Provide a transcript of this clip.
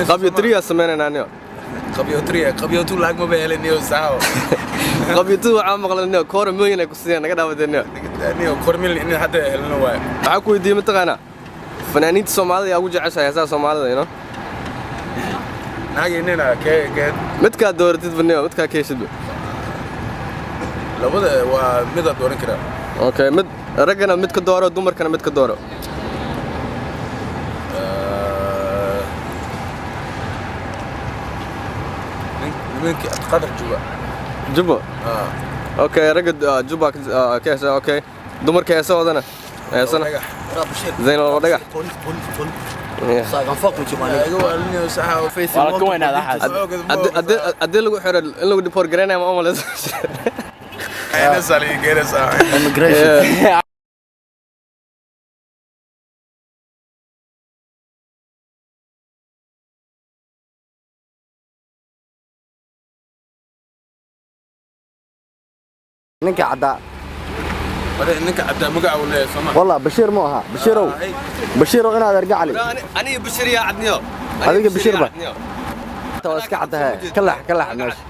Qabyo 3 aa sameynaynaa niyo. Qabyo 3, qabyo 2 lacag maba helin niyo, saaxo. Qabyo 2 waxaa maqlan niyo quarter million ay ku siiyaan, naga dhaawadeen niyo. Niyo, quarter million in hadda helno waaye. Waxaa ku weydiiyey, mataqaanaa, fanaaniinta Soomaalida yaa ugu jeceshahay heesaha Soomaalida, you know? Naagi nina kee kee? Midkaa dooratidba niyo, midkaa ka heshidba. Labada waa midaad dooran karaa. Okay, mid raggana mid ka dooro, dumarkana mid ka dooro. Nimankii Qadar Juba. Juba. Ah. Okay, ragga Juba ka hesha. Okay, dumarka heesahoodana heesana? Dhagax. Zayn Laba Dhagax. Yeah. Iga waalinayo, saxa. Waa la ka weynaada waxaas. Haddii lagu xiro, in lagu deport garaynaya ma umaleysa? Keenaysaa, laga keenaysaa. Immigration. Ninka caddaa. Wale, ninka caddaa magaca uu leeyahay Soomaa. Wallah Bashiir mu ahaa? Bashiirow, Bashiirow, inaad erga cali. Aniga Bashir yaa cadniyo. Adiga Bashiir ba? Waa iska caddahay, ka leex, ka leex meesha.